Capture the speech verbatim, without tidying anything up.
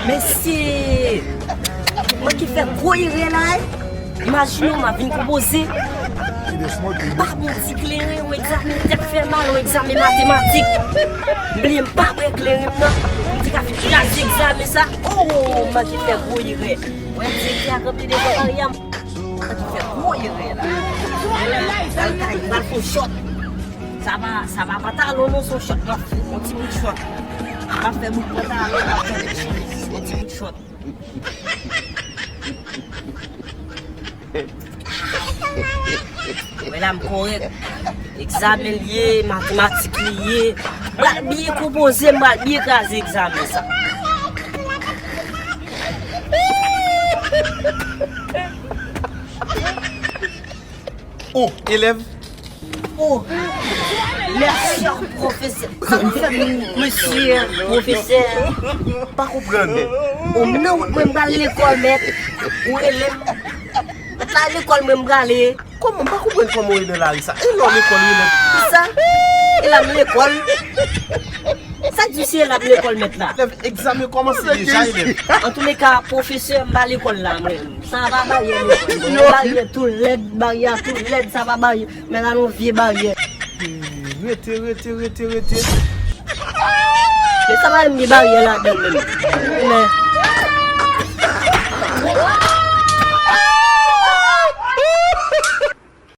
Mesye! Mwen ki fè gwo erè la, eh! Imajine w, m ap vin konpoze. M pa bon ti kleren, yon egzamen tèt fè mal, yon egzamen matematik. M bliye m pa bwè kleren m nan. M te ka fin kraze egzamen sa. Oh, mwen ki fè gwo erè. Wè, direktè a kanpe devan kay la. Mwen ki fè gwo erè la. Pral kay, pral fè yon shot. Sa pa, sa pa pantalon non, se yon shot m ap fè. Yon ti bout shot. M ap fè bout pantalon, m ap fè yon ti bout shot. Wè la m kòrèk. Egzamen l ye, matematik li ye. M pral byen konpoze, m pral byen kraze egzamen sa. Oh, elèv. Oh, mèsi, pwofesè. Sa nou fè, mesye pwofesè? Pa konprann. Oh, m nan wout mwen, m pral lekòl, mèt. Ou rele m. Mèt la lekòl mwen, m prale. Kòman? M pa konprann kòman w rele lari sa. E lè w lekòl, elèv? Kisa? E la m lekòl. Sa k di w si e la m lekòl, mèt la? Elèv, egzamen kòmanse deja, elèv. Antouleka, pwofesè, m pa lekòl la, mwen. Sa pa baryè lekòl, mwen. Baryè tou lèd, baryè a tou lèd, sa pa baryè. Men la, yon vye baryè. Rete, rete, rete, rete. Men sa pa menm gen baryè ladan l menm. Men,